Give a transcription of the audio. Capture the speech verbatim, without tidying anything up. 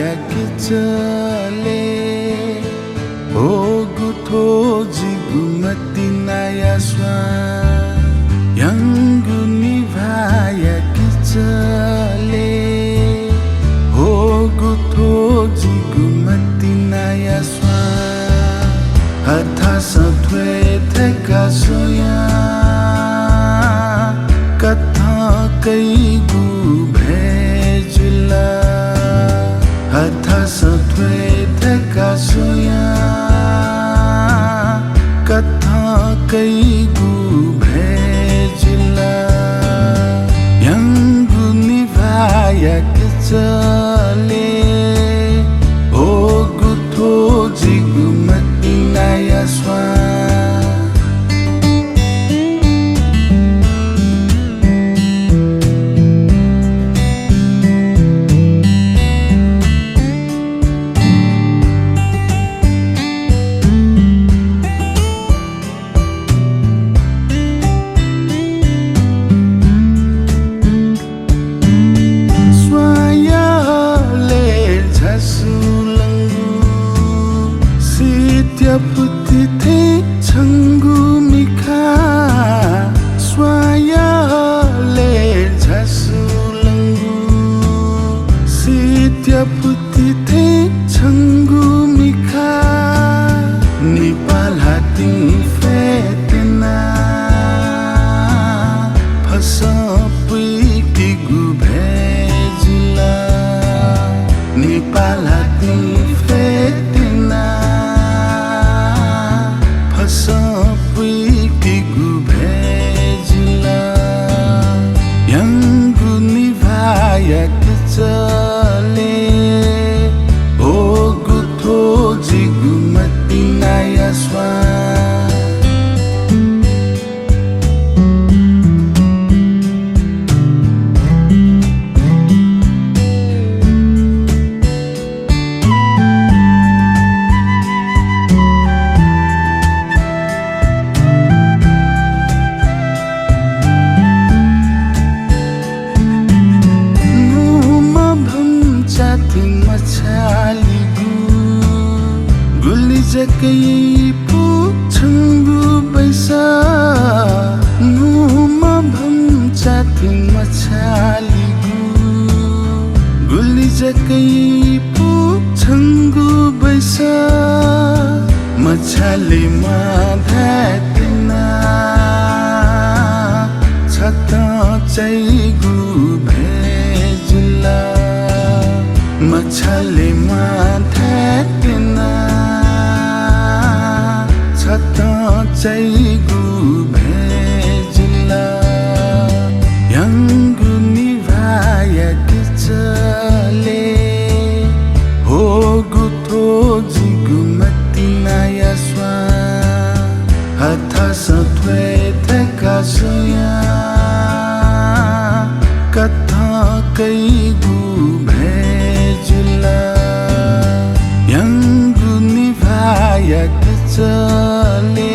याके चले, होगु थ्व जिगु मतिनाया स्वां। यंगु निभाः याके चले, होगु थ्व जिगु मतिनाया स्वां। हथासं थ्वय् थय्‌का स्वयां कथं कइगु भय जुल। हथासं थ्वय् थय्‌का स्वयां कथं कइगु भय जुल। यंगु निभाः याके चले, होगु थ्व जिगु मतिनाया स्वां। स्वांया हलय् झासुलंगु, शीतया पुथि थें छंगु मिखा। स्वांया हलय् झासुलंगु, शीतया पुथि थें छंगु मिखा। निपाः ल्हातिं फ्यतुना, फसं पुइकेगु भय जुल। निपाः ल्हातिं फ्यतुना, फसं पुइकेगु भय जुल। यंगु निभाः याके चले, होगु थ्व जिगु मतिनाया स्वां। न्हूम्ह भम्चा थें मछालिगु, गुलि जक याइपु छंगु बैसा। न्हूम्ह भम्चा थें मछालिगु, गुलि जक याइपु छंगु बैसा। मछालेमा धायेत्यना, छतं चाइगु भय जुल। मछालेमा धायेत्यना, छतं चाइगु भय जुल। यंगु निभाः याके चले, होगु थ्व जिगु मतिनाया स्वां। हथासं थ्वय् थय्‌का स्वयां कथं कइगु भय जुल। यंगु निभाः याके चले,